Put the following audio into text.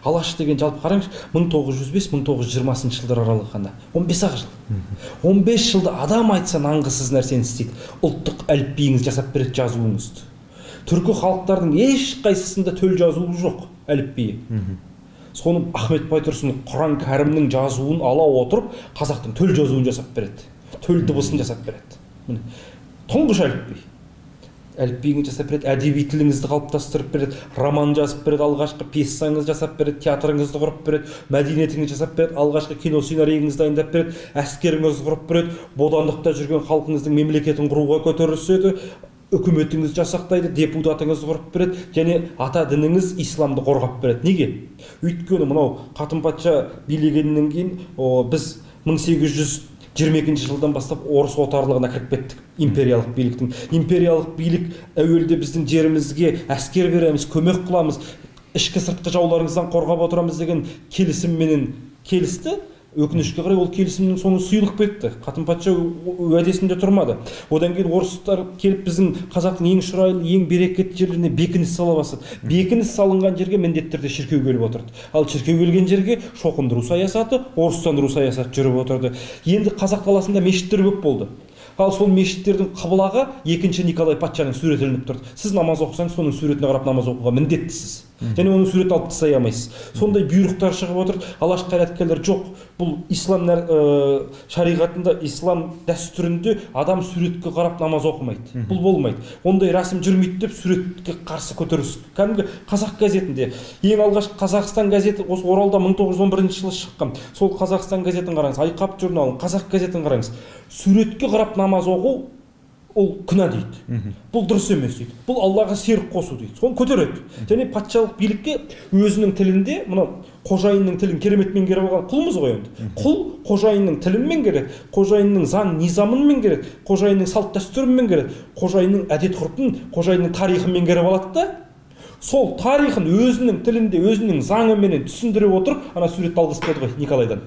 Алаш деген жалпы қараңызшы, 1905-1920 жылдар аралығы ғана. 15-ақ жыл. 15 жылда адам айтса нанғысыз нәрсені істейді. Ұлттық әліпбиіңізді жасап береді, жазуыңызды. Түркі халықтарының ешқайсысында төл жазуы жоқ әліпбиі. Соны Ахмет Байтұрсынов Құран Кәрімнің жазуын ала отырып, қазақтың төл жазуын жасап береді. Төл дыбысын жасап береді. Міне, тұңғыш әліпби. Әліпбиіңізді жасап береді, әдеби тіліңізді қалыптастырып береді, роман жазып береді, алғашқы пьесаңызды жасап береді, театрыңызды құрып береді, мәдениетіңізді жасап береді, алғашқы кино сценарийіңізді дайындап береді, әскеріңізді құрып береді, бодандықта жүрген халқыңыздың мемлекетін құруға көтеріліседі, үкіметіңізді жасақтайды, депутатыңызды құрып береді, және ата дініңіз исламды қорғап береді. Неге? Өйткені мынау Қатын патша билегеннен кейін біз 1822 жылдан бастап орыс отарлығына кіріп кеттік, империялық биліктің. Империялық билік әуелде біздің жерімізге әскер береміз, көмек қыламыз, ішкі сыртқы жауларыңыздан қорғап отырамыз деген келісімменен келісті. Өкінішке қарай ол келісімнің соңы сұйылып кетті. Қатын патша уәдесінде тұрмады. Одан кейін орыстар келіп біздің қазақтың ең шұрайлы, ең берекетті жерлеріне бекініс сала бастады. Бекініс салынған жерге міндетті түрде шіркеу келіп отырды. Ал шіркеу келген жерге шоқындыру саясаты, орыстандыру саясаты жүріп отырды. Енді қазақ даласында мешіттер көп болды. Ал сол мешіттердің қыбылаға екінші Николай патшаның суреті ілініп тұрды. Сіз намаз оқысаңыз, соның суретіне қарап намаз оқуға міндеттісіз. Және оның суретін алып тастай алмайсыз. Сондай бұйрықтар шығып отырды. Алаш қайраткерлері жоқ. Бұл ислам шариғатында, ислам дәстүрінде адам суретке қарап намаз оқымайды. Бұл болмайды. Ондай рәсім жүрмейді деп суретке қарсы көтеріліс. Кәдімгі Қазақ газетінде, ең алғаш Қазақстан газеті осы Оралда 1911 жылы шыққан. Сол Қазақстан газетін қараңыз, Айқап журналын, Қазақ газетін қараңыз. Суретке қарап намаз оқу ол күнә дейді. Бұл дұрыс емес дейді. Бұл Аллаға серік қосу дейді. Соны көтереді. Және патшалық билікке өзінің тілінде, мынау қожайынның тілін керемет меңгеріп алған құлмыз ғой енді. Құл қожайынның тілін меңгереді, қожайынның заң низамын меңгереді, қожайынның салт дәстүрін меңгереді, қожайынның әдет ғұрпын, қожайынның тарихын меңгеріп алады да, сол тарихын өзінің тілінде, өзінің заңыменен түсіндіре отырып, ана суретті алғызып берді ғой Николайдан.